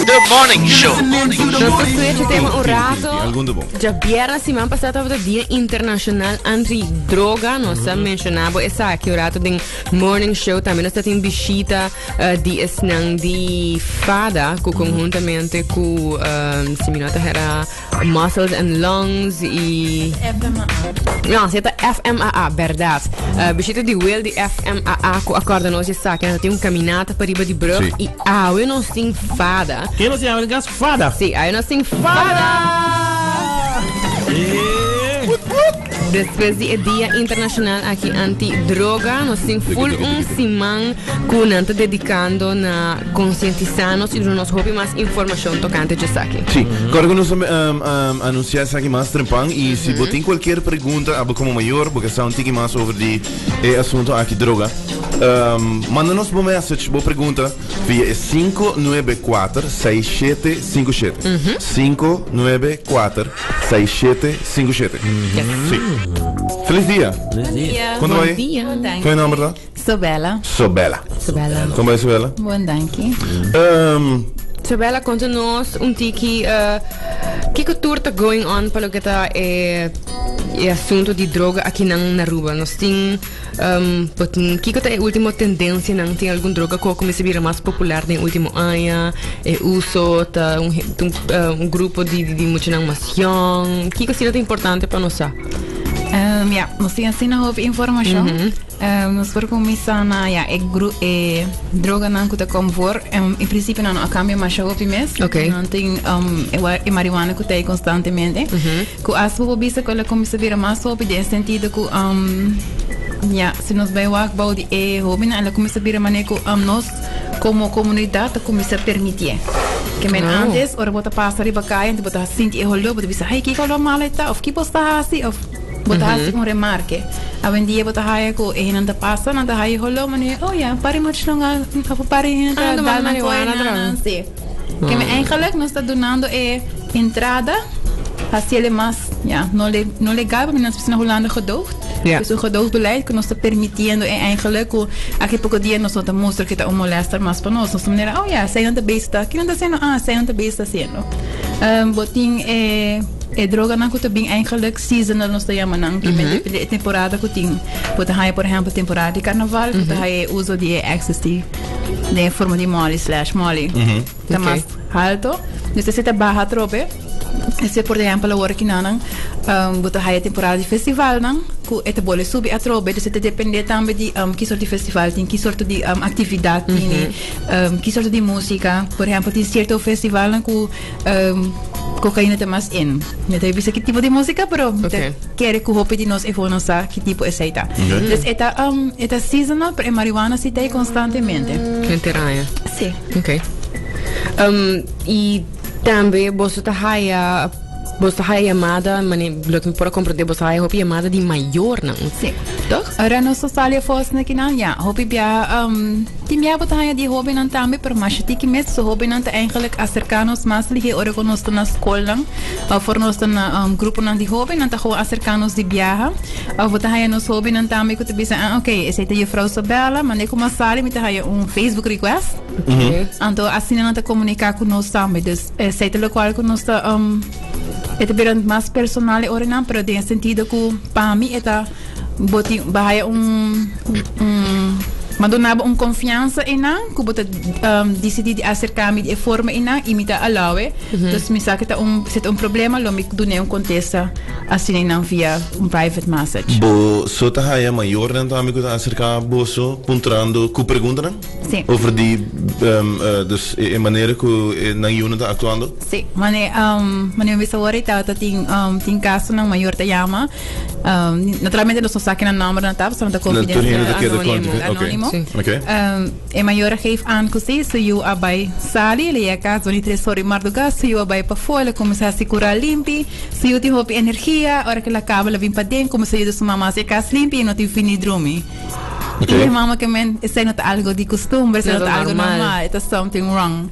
The Morning Show. Nos ta switch tema un rato. Algun ta bon. Djabièrnè siman pasá tabata Dia Internashonal Anti Droga. Nos a menshoná bo esaki un rato den Morning Show. Tambe nos ta tin bishita di esnan di FADA ku konhuntamente ku si mi no ta hera Muscles and Lungs y FMAA. No, si ta FMAA, berdad. Bishita di Will di FMAA ku a korda nos esaki. Nos tin un caminata pa riba di brug Sí. y awe nos tin fada. Ken nos tin awe gas? Fada. Sí, awe nos tin fada. Eh. Despues di e Dia Internacional aki Anti-Droga, nos tin full un siman ku nan ta dedikando na konsientisá nos i duna nos hopi mas informashon tokante djesaki. Sí, kòrda ku nos a anunsiá esaki mas trempan i si bo tin kualkier pregunta abo komo mayor bo ke sa un tiki mas over di e asuntu aki droga, manda nos bo message, bo pregunta via e 594 6757. 594 6757. Sí. Feliz dia. Feliz dia. Kon ta Bon bai? dia. Kon e nomber ta? Sobela. Sobela. Sobela. Kon bai Sobela? Bon danki. Sobela, konta nos un tiki uh, kiko tur ta going on pa loke ta e, e asunto di droga akinan na Aruba. Nos tin Bo tin, kiko ta e ultimo tendensianan? Tin algun droga ku a kuminsá bira mas popular den ultimo aña? E uso ta un un grupo di di muchanan mas yòn? Kiko asina ta importante pa nos sa? Ya, nos tin asina hopi informashon. Nos por kuminsá na ya e gru e droganan ku ta kom voor. En prinsipio nan no a kambia masha hopi mes. Nan tin e marihuana ku ta ei konstantemente. Ku as bo por bisa ku el a kuminsá bira mas hopi den e sentido ku ya, si nos bai wak bou di e hobennan el a kuminsá bira manera ku nos komo komunidat ta kuminsá permitié. Ke men antes ora bo ta pasa riba kaya anto bo ta sinti e holó bo ta bisa hey kiko holó malo e ta òf ki bo sta hasi òf bo ta hasi un remarke. Awendia bo ta haya ku e hendenan ta pasa nan ta haya e holó manera oh ya un par di muchanan a òf un par di hende ta dal nan koe nan si. Ke men eigenlijk nos ta dunando e entrada haciele mas ja, no, le, no legal, pasobra nos na Hulanda gedoogd. Ja. Dus un gedoogbeleid ku nos ta permitiendo e eigenlijk ku aki poko dia nos no ta mustra ku ta un molester mas pa nos. Nos ta manera, oh ja, zij nan ta bezig ta, kinan ta haciendo? Ah, zij nan ta bezig ta haciendo. Bo tin e, e droganan ku ta bin eigenlijk seasonal nos ta yama nan, ku men depende e temporada ku tin. Bo ta haya por ehempel temporada di carnaval, ku ta haya e uso di e ecstasy. Den e forma di molly slash molly. Ta mas halto. Dus esei ta baha atrobe. Esei por ehempel awor aki nan bo ta haya temporada di festivalnan ku e ta bole subi atrobe. Dus e ta depende tambe di ki sorto di festival tin, ki sorto di aktividat tini, ki sorto di musika. Por ehempel tin sierto festivalnan ku Kokaina ta mas in. Mi ta bisa ki tipo di músika, pero mi ta kere ku hopi di nos efo no sa ki tipo esei ta. Dus e ta, e ta seasonal, pero e marihuana si ta ei konstantemente. Henter aña. Si. Ok. I tambe boso ta haya, boso ta haya yamada, mane loke mi por a komprende, boso ta haya hopi yamada di mayornan. Si. Toch? Ora nos ta sali afó asina kinan, ya, hopi bia Tin bia bo ta haña di hóbennan tambe, pero masha tiki mes. So hóbennan ta eigenlijk aserká nos mas lihé ora ku nos ta na skolnan òf ora nos ta na gruponan di hóben, nan ta gewoon aserká nos di biaha. Òf bo ta haña nos hóbennan tambe ku ta bisa, ah oké, esei ta juffrouw Sabella, mane ku mas sali mi ta haña un Facebook request. Anto asina nan ta komuniká ku nos tambe. Dus esei ta lokual ku nos ta e ta bira mas personal e oranan, pero den e sentido ku pa mi e ta. Bo tin bo haya un un ma duna bo un konfiansa einan ku bo ta disidí di aserká mi di e forma einan i mi ta alou e. Dus mi sa ku ta un si ta un problema lo mi dun'é un kontesta asina einan via un private message. Bo so ta haya mayornan tambe ku ta aserká boso puntrando ku preguntanan? Sí. Over di dus e manera ku nan yunan ta aktuando? Sí. Mane mane mi bisa awor ei tabata tin tin kasonan mayor ta yama. Naturalmente nos no sa kinan nombernan ta, pasobra nan ta confidencial. Tur hende ta keda Anonimo. Anonimo. Anonimo. Ok. E mayor a geef aan cu si su yu a bay sali, el a yega cas dor di tres ora di marduga, su yu a bay pafó, el a cuminsa haci cura limpi, su yu tin hopi energia, ora cu el a caba el a bin paden, cuminsa yuda su mama haci e cas limpi y no tin fin di drumi. Ok. Y e mama ke men, esey no ta algo di costumber, esey No no ta ta algo normal. normal, e ta something wrong.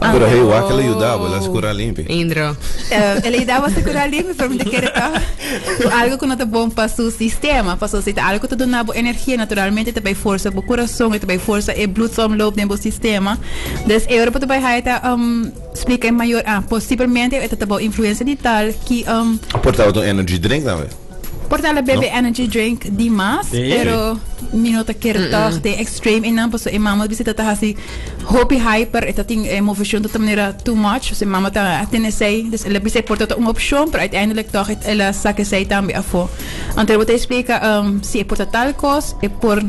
Pero hey, wak el a yuda bo, el a hasi kura limpi. Indro. El a yuda bo hasi kura limpi, pero mi ta kere ta ku algo ku no ta bon pa su sistema. Pasobra si ta algo ku ta duna bo energia, naturalmente ta bai forsa bo kurason, e ta bai forsa e bloedsomloop den bo sistema. Dus e ora bo ta bai haya ta splika e mayor, ah, posiblemente e ta ta bou influensia di tal ki. Por tabata un energy drink tambe. Por ta la bebe energy drink di mas, pero mi no ta kere tog den extreme einan pasobra e mama bisa ta ta hasi hopi hyper, e ta tin e moveshon ta manera too much, so e mama ta tene esei, dus el a bisa e por ta ta un opshon, pero uiteindelijk tog el a saka esei tambe afó. Anto bo ta explika si e por ta tal kos, e por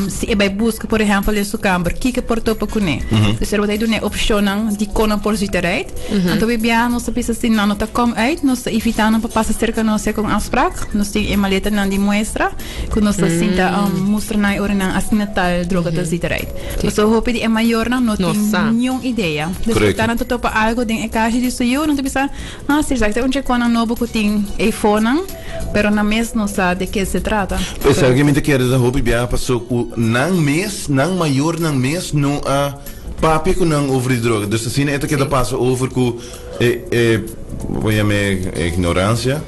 si e bai buska por ehèmpel den su kamber kiko e por topa kuné. Dus bo ta duna e opshonnan di kon nan por zita reit. Anto wi bia nos ta bisa si nan no ta kom uit, nos ta invitá nan pa pasa serka nos ya ku un afsprak. Nos tin e maletanan di muestra ku nos ta sinta mustra nan e ora nan asina tal droga ta zita reit. Pasobra hopi di e mayornan no tin niun idea. Dus ku ta nan ta topa algu den e kashi di su yu, nan ta bisa, ah, si esaki ta un chekónan nobo ku tin eifonan, pero nan mes no sa de ke se trata. Esaki mi ta kere ta hopi bia paso ku nan mes, nan mayornan mes no a Papia ku nan over di droga. Dus asina e ta keda pasa over ku e e bo yama e ignorancia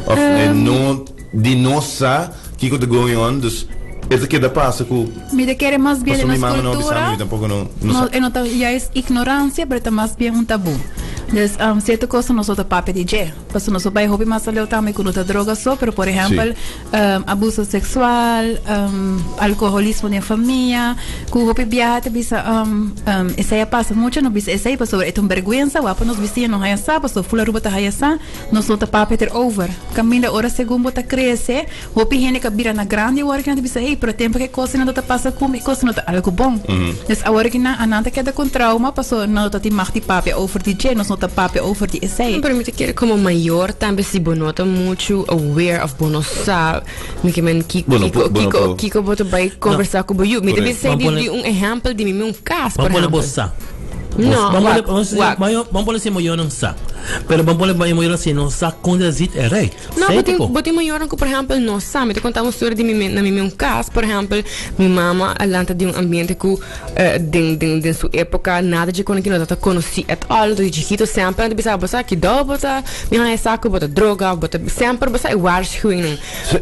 of e no di no sa kiko ta going on. Dus e ta keda pasa ku Mi ta kere mas bien pasobra den mi nos mama no a bisa cultura mi tampoco no no sa. E no ta juist ignorancia pero ta mas bien un tabu. Dus cierto cosa nos no ta papia di dje. Pasobra nos a bai hopi mas aleu tambe ku no ta droga so pero por ehempel Abuso sexual, alcoholismo den famia, cu hopi biaha ta bisa esey a pasa mucho, no bisa esey pasobra e ta un berguensa, wak pa nos bisiña no haya sa, pasobra ful Aruba ta haya sa, nos no ta papia ter over. Caminda ora segun bo ta crece, hopi hende ka bira na grandi awor ki nan ta bisa hey, pero tempo ke cosnan ta pasa cu mi, e cosnan no ta algo bon. Dus awor ki nan a nan ta keda cu trauma pasobra nan no ta tin mag di papia over di dje, nos no ta papia over di esey. Pero mi ta kere como mayor tambe si bo no ta mucho aware of bo no sa mi ke men kiko Bo no kiko bo no kiko por. kiko bo ta bai conversa ku bo yu. Mi ta Correcto. bisa Ban di pone di un ehempel di mi mi un kas por Ban pone bo ehempel. sa. No, Ban pone wak, ban wak. ban ban pone si mayornan sa. Pero ban pone e mayornan si no sa kon ta zit eruit. No, bo tin Séptico. bo tin mayornan ku por ehempel no sa. Mi ta konta un storia di mi na mi mi un kas por ehempel mi mama a lanta di un ambiente ku Den den den su epoca nada dje con ki no tata conoci at all entonces di chikito semper nan ta bisa bo sa kidó bo ta mi haña sa cu bo ta droga bo ta semper bo sa e waarschuwingnan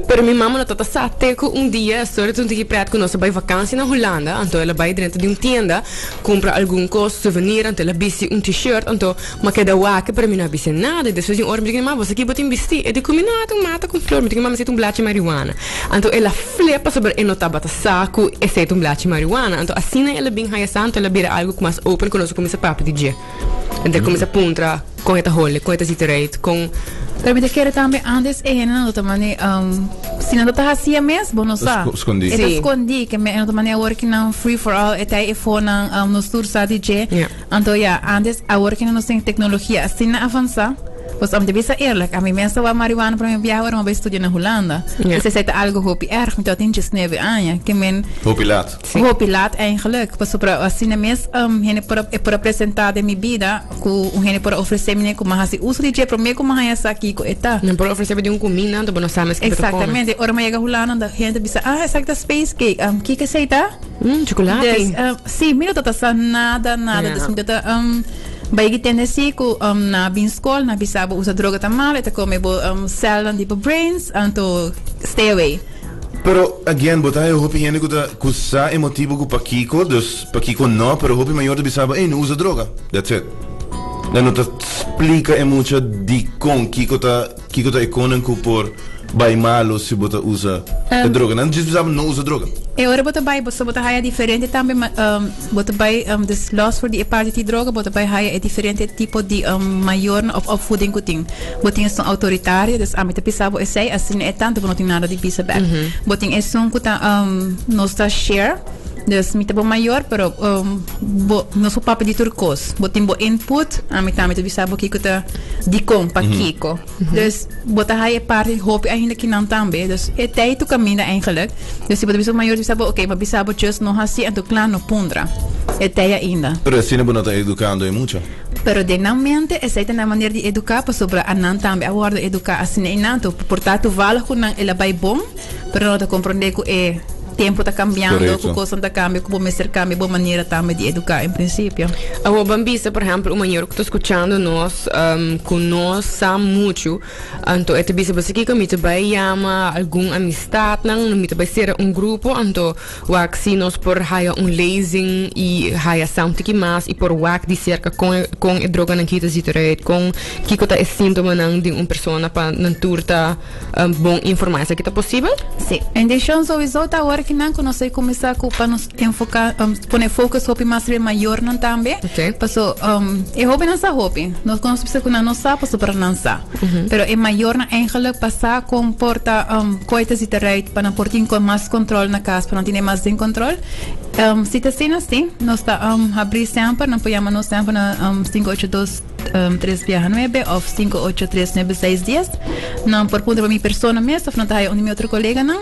pero mi mama no tata sa te cu un dia sorry ta un tiki pret cu nos a bay vakantie na Hulanda anto el a bay drenta di un tienda cumpra algun cos souvenir anto el a bisti un t-shirt anto mi a keda wak pero mi no a bisa nada y despues di un ora mi di mama bo sa ki bo tin bisti e di cu mi no ta un mata cu flor mi di mama esey ta un blachi marihuana anto el a Flip pasobra e no tabata sa ku esei ta un blachi marihuana. Anto asina el a bin haya sa, anto el a bira algu ku mas open ku nos a kuminsá papia di dje. Anto el kuminsá puntra kon e ta hole, kon e ta zita reit, kon. Pero mi ta kere tambe antes e hendenan lo ta mane si nan ta hacia mes bo no sa. Skondí. E ta skondí ke me e no ta mane awor ki nan free for all e ta e fonan nos tur sa di dje. Anto ya antes awor ki nan nos tin teknologia asina avansa. Pues om te bisa eerlijk, ami mes ta wak marihuana prome biaha ora mi a bai studia na Hulanda. Dus esei ta algo hopi erg, mi tabata tin diesnuebe aña, ke men. Hopi laat. Hopi laat eigenlijk, pasobra asina mes hende por a, e por a presenta den mi bida ku un hende por a ofrece mi ku mi a hasi uso di dje prome ku mi a haña sa kiko e ta. Nan por a ofrece bo di un kuminda anto bo no sa mes kiko ta kome. Exactamente, ora mi a yega Hulanda hende ta bisa, ah esaki ta space cake, kiko esei ta? Chocolate. Dus, si, mi no tabata sa nada, nada, dus mi tabata. Bai ki tende si ku na bin skol na bisa bo usa droga ta malo e ta kome bo celnan di bo brains anto stay away. Pero again bo ta haya hopi hende ku ta ku sa e motibu ku pakiko dus pakiko no pero hopi mayor ta bisa bo ey no usa droga that's it nan no ta splika e mucha dikon kiko ta Kiko ta e konan ku por bai malu si bo ta usa e droga? Nan djis bisa bo no usa droga. E ora bo ta bai bo so bo ta haya diferente tambe bo ta bai dus los for di e parti di droga bo ta bai haya e diferente tipo di mayornan of opvoeding ku tin. Bo tin esun autoritario dus ami ta bisa bo esei asina e tantu bo no tin nada di bisa bek. Bo tin esun ku ta nos ta share dus mi ta bo mayor pero bo nos por papia di tur kos. Bo tin bo input ami tambe ta bisa bo kiko ta. Dikon? Pakiko? Dus bo ta haya e parti hopi ainda kinan tambe. Dus e tei tu kaminda eigenlijk. Dus si bo ta bisa bo mayor bisa bo, oké, ma bisa bo just no hasi anto kla no puntra. E tei ainda. Pero asina bo no ta edukando e mucha. Pero den nan mente esei ta nan manera di eduká pasobra anan tambe a wòrdu eduká asina einan. Anto por ta toevallig ku nan el a bai bon, pero nan no ta komprondé ku e. Tempo ta cambiando, Correcto. Cu cos ta cambia, cu bo mester cambia bo manera tambe di educa en principio. Awor ban bisa, por ehempel, un mayor cu ta scuchando nos, cu no sa mucho, anto e ta bisa, "Bo sa kico, mi ta bay yama algun amistadnan, mi ta bay cera un grupo, anto wak si nos por haya un lezing y haya sa un tiki mas y por wak di cerca con e droganan ki ta ziet eruit, con kico ta e sintomanan di un persona pa nan tur ta bon informa." Esaki ta posibel? Si. Intencion sowieso ta awor kinan cu nos a cuminsa cu pa nos enfoca, pone focus hopi mas riba e mayornan tambe. Paso e hobennan sa hopi. Nos conoce bisa cu nan no sa pasobra nan sa. Pero e mayornan eigenlijk pa sa con por ta coe ta zita right pa nan por tin con mas control na cas, pa nan tene mas den control. Si ta asina, si. Nos ta habri semper. Nan por yama nos semper na 582 3 biaha 9 of 583 9610. Nan por puntra pa mi persona mes of nan ta haya un di mi otro coleganan.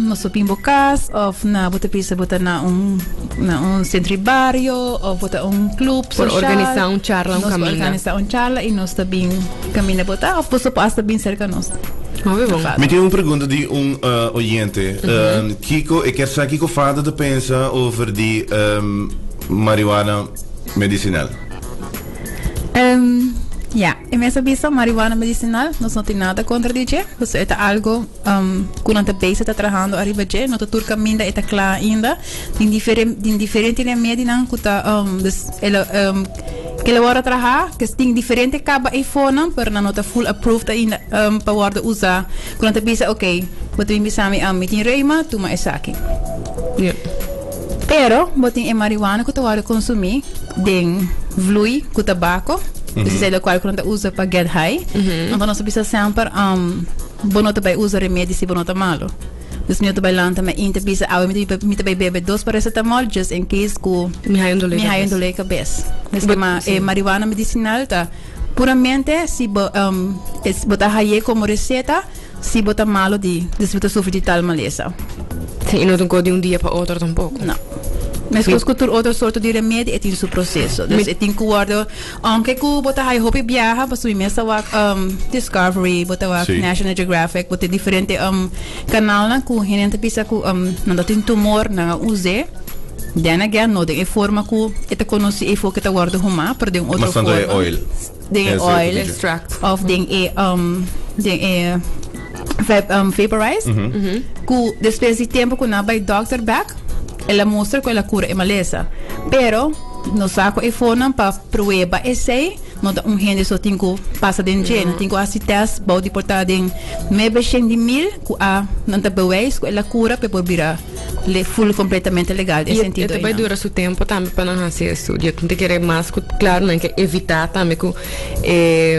Nos por bin bo cas of na bo ta bisa bo ta na un centro di bario of bo ta un club Por social. Organisa un charla, un Nos por camina. Organisa un charla y nos ta bin camina bo ta of bo por hasta bin cerca nos. Hopi bon. Mi tin un pregunta di un oyente. Kiko, e kier sa kiko fada ta pensa over di marihuana medicinal. Ja, e mes a bisa marihuana medicinal, nos no tin nada contra di dje, pasobra e ta algo cu nan ta bezig ta trahando ariba dje, no ta tur caminda e ta cla ainda. Tin diferente remedinan cu ta dus el a ke lo wordo traha, ke tin diferente caba eyfonan, pero nan no ta full approved ainda pa wordo usa. Cu nan ta bisa, "Ok, bo ta bin bisa mi, mi tin reuma, tuma esaki." Pero bo tin e marihuana cu ta wordo consumi den vloei cu tabaco. Dus esey locual cu nan ta usa pa get high. Anto nos ta bisa semper, bo no ta bay usa remedi si bo no ta malo. Dus mi no ta bay lanta me in ta bisa, "Awe mi ta bay bebe dos paracetamol just in case cu mi haya un dolor mi haya un cabes." Dolor cabes. Dus e marihuana medicinal ta puramente si bo ta haye como receta si bo ta malo di, dus bo ta sufri di tal malesa. Si, y no ta un cos di un dia pa otro tampoco. No. Mescos cu tur otro sorto di remedi, e tin su proceso. Dus e tin cu wordo, aunke cu bo ta haya hopi biaha, pasobra mi mes ta wak Discovery, bo ta wak National Geographic, bo tin diferente canalnan cu hende ta bisa cu nan ta tin tumor, nan a us'e. Then again, no den e forma cu e ta conoci eyfo cu e ta wordo huma, pero den un otro Mas tanto e forma. Oil. Den e Ese oil. Extract. Of den e vaporized. Cu despues di tempo cu nan bay doctor back, el a mustra cu el a cura e malesa. Pero no sa cu e fonan pa prueba esey, no ta un hende so tin cu pasa den dje. Nan tin cu haci test bou di por ta den 900 di mil cu a nan ta bewijs cu el a cura pa e por bira full completamente legal den E sentido e ta bay ei, no. Dura su tempo tambe pa nan haci estudio. Tin kere mas cu claro nan ke evita tambe cu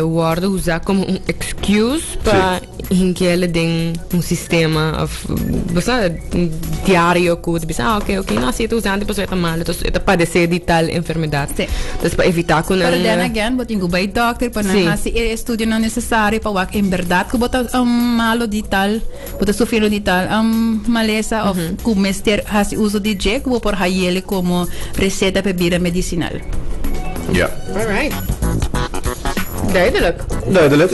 wordo usa como un excuse pa hinkele den un sistema of bo sa un diario cu ta bisa, "Ah, ok, no, si e ta usando pasobra e ta malo, entonces e ta padece di tal enfermedad." Entonces pa evita cu nan Pero then again, bo tin cu bay doctor pa nan haci e estudionan necesario pa wak en berdad cu bo ta malo di tal, bo ta sufriendo di tal malesa of cu mester haci uso di dje cu bo por hayele como receta pa bira medicinal. Alright. Duidelijk. Duidelijk.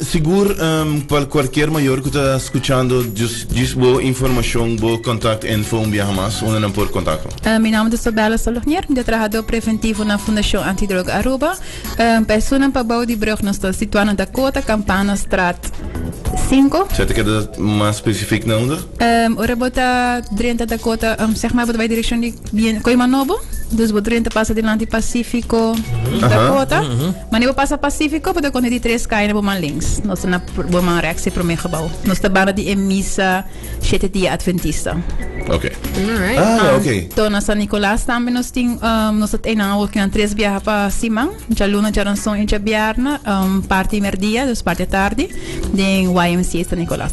Sigur pa cualkier mayor cu ta scuchando, just bo informacion, bo contact info un biaha mas, unda nan por contacto? Mi nomber ta Sabella Solognier, mi ta trahador preventivo na Fundacion Antidroga Aruba. Personan pabou di brug, nos ta situa na Dakota, Campanastraat 5. Esey ta keda mas specific na unda? Ora bo ta drenta Dakota, zeg maar bo ta bay direccion di bien Koiman Nobo, dus bo drenta pasa dilanti Pacifico Dakota. Wanneer bo pasa Pacifico, bo ta konta di tres kaya na bo man links. Nos ta na bo man rechts e prome gebouw. Nos ta banda di e misa Shete Dia Adventista. Alright. Ah, ok. Anto na San Nicolas tambe nos tin, nos ta einan awor kinan tres biaha pa siman, djaluna, djaranson i djabièrnè, parti merdia, dus parti atardi, den YMCA San Nicolas.